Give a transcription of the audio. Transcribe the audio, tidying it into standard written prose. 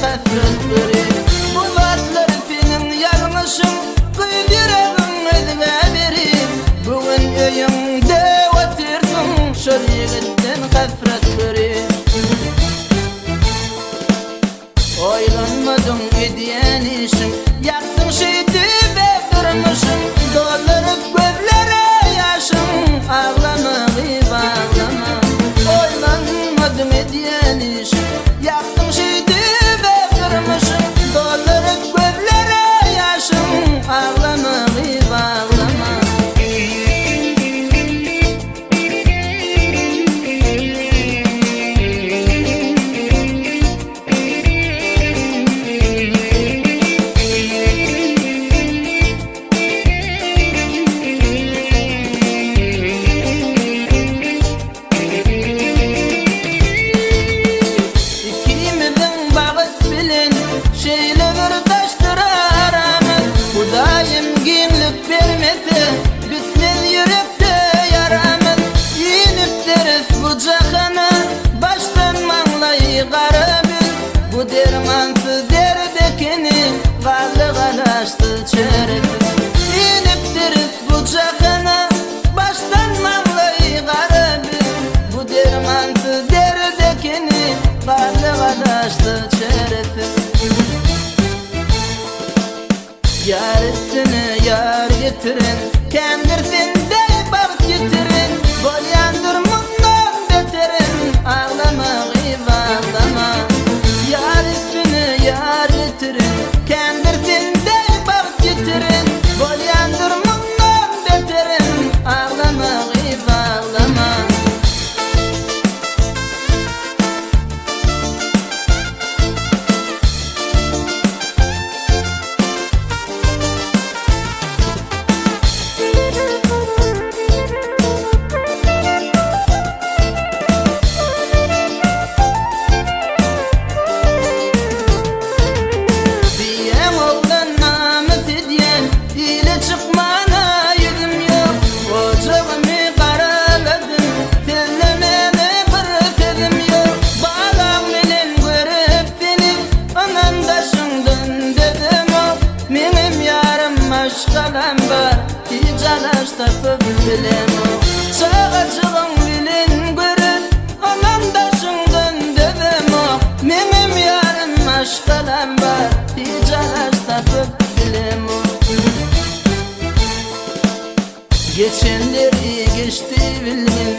hasrat görüp. Bu zatlar seniň ýalňyşyň, Gyz ýüregiň özgä berip. Bu gün öýüňde otyrsyň, Şol ýigitden hasrat görüp. Oýlanmadyň edýän işiň, Ýakdyň şeýdibem durmuşyň, Dolduryp gözlere ýaşyň, Aglama gyz aglama. Oýlanmadyň edýän işiň, Ýakdyň şeýdibem durmuşyň, Dolduryp gözlere ýaşyň, Aglama gyz aglama. Ikimiziň bagyt bilen şeýle bir daşdyr aramyz Hudaýym giňlik bermese bitmez ýürekde ýaramyz Inipdiris bu jahana Başdan maňlaýy gara biz Bu dermansyz dert ekeni Galdy garaşsyz çäresiz Inipdiris bu jahana Başdan maňlaýy gara biz Bu dermansyz dert ekeni Galdy garaşsyz çäresiz. Ýar üstüne ýar getiren Kändir sende bagt ýitiren Bolýandyr mundan beterem Aglama gyz aglama Ýar üstüne ýar getiren Kändir sende bagt ýitiren Bolýandyr mundan beterem Aglama gyz aglama. Diýýäň oglan namys edýän, ile çykmana ýüzüm ýok. Ojagymy garaladym, sözlemäne bir sözüm ýok. Balaň bilen görüp seni, Ynam daşyňdan dözemok. Meňem ýarym maşgalam bar, hiç alaç tapyp bilemok. Çagajygyň bilen görüp, ynam daşyňdan dözemok. Meňem ýarym maşgalam bar, hiç alaç tapyp bilemok. Geçenleri geçdi bilgin.